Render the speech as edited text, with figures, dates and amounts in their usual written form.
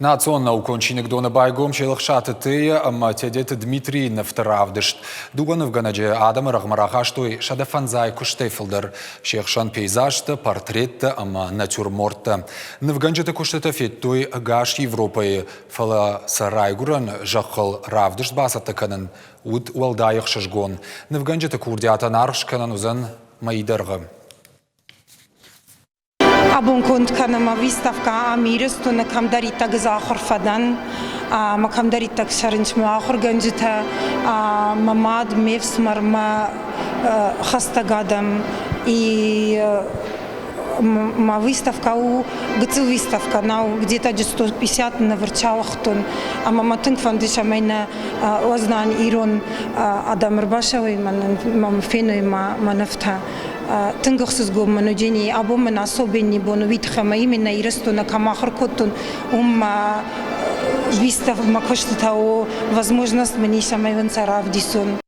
Национ наукон чиныгдоны байгом Челӕхсаты Тея ӕмӕ Тедеты Дмитрийы нывты равдыст. Дыууӕ нывгӕнӕджы адӕмы рӕгъмӕ рахастой 105 куыстӕй фылдӕр. Се хсӕн пейзажтӕ, портреттӕ ӕмӕ натюрморттӕ. Нывгӕнджыты куыстытӕ федтой ӕгас Европӕйы, фӕлӕ сӕ райгуырӕн зӕххыл равдыст бацӕттӕ кӕнын уыд уӕлдай ӕхсызгон. Нывгӕнджыты курдиатӕн аргъ скӕнӕн уыдзӕн мӕйы дӕргъы. Абон конд кӕнӕм выставкӕ ам Ирыстоны кӕмдӕриддӕр ӕз ахуыр фӕдӕн ӕмӕ кӕмдӕриддӕр цӕрынц мӕ ахуыргӕнджытӕ, мӕ мад, ме фсымӕр, мӕ хӕстӕг адӕм. И мӕ выставкӕ у гыццыл выставкӕ, нау где-то 150 нывырчауагътон ӕмӕ мӕ тынг фӕнды, цӕмӕй нӕ уӕздан ирон адӕм ӕрбацӕуой мӕм феной мӕ нывтӕ. Тынг ӕхсызгон мын уыди, абон мын особенный бон уый тыххӕй ӕмӕ именно Ирыстоны кӕм ахуыр кодтон, уым мӕ выставкӕ, мӕ куыстытӕ у, возможность мын ис ӕмӕ уын сӕ равдисон.